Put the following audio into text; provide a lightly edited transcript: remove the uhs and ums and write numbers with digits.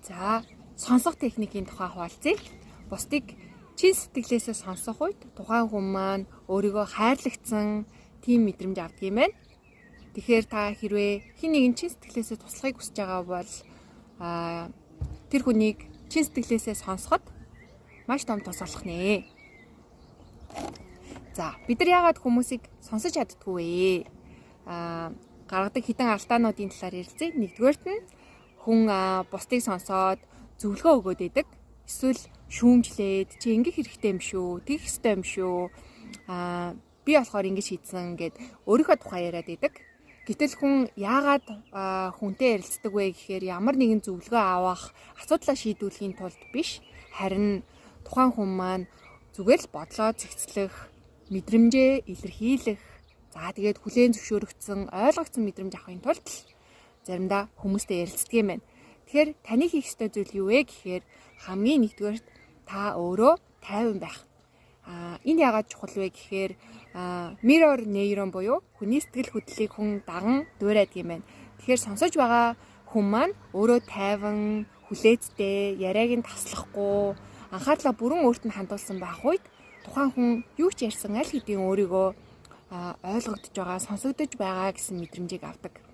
За, сонсох техникийн тухай хуваалцъя. Бусдыг чин сэтгэлээсээ сонсох үед тухайн хүн маань өөрийгөө хайрлагдсан тийм мэдрэмж авдаг юм байна. Тэгэхээр та хэрвээ хэн нэгэн чин сэтгэлээсээ туслахыг хүсэж байгаа бол тэр хүнийг чин сэтгэлээсээ сонсоход маш том тус болох нэ. За, бид нар яагаад хүмүүсийг сонсож чаддаггүй вэ? Гаргадаг хэдэн алдаануудын талаар ярилцъя. Нэгдүгээрт нь хүн бусдыг сонсоод зөвлөгөө өгөөд байдаг. Эсвэл шүүмжлээд, чи ингэх хэрэгтэй юм шүү, тэгэх ёстой юм шүү. Би болохоор ингэж шийдсэн гээд өөрийнхөө тухай яриад байдаг. Гэтэл хүн яагаад хүнтэй ярилцдаг вэ гэхээр ямар нэгэн зөвлөгөө авах, асуудлаа шийдвэрлэхийн тулд биш, харин тухайн хүн маань зүгээр л бодлоо зэгцлэх, мэдрэмжээ илэрхийлэх, за тэгээд хүлээн зөвшөөрөгдсөн, ойлгогдсон мэдрэмж авахын тулд л заримдаа хүмүүстэй ярилцдаг юм байна. Тэгэхээр таны хийх ёстой зүйл юу вэ гэхээр хамгийн нэгдүгээрт та өөрөө тайван байх. Энэ яагаад чухал вэ гэхээр mirror neuron буюу хүний сэтгэл хөдлөлийг хүн даган дуурайдаг юм байна. Тэгэхээр сонсож байгаа хүн маань өөрөө тайван, хүлээцтэй, яриаг нь таслахгүй, анхаарлаа бүрэн өөрт нь хандуулсан байх үед тухайн хүн юу ч ярьсан аль хэдийн өөрийгөө ойлгогдож байгаа, сонсогдож байгаа гэсэн мэдрэмжийг авдаг.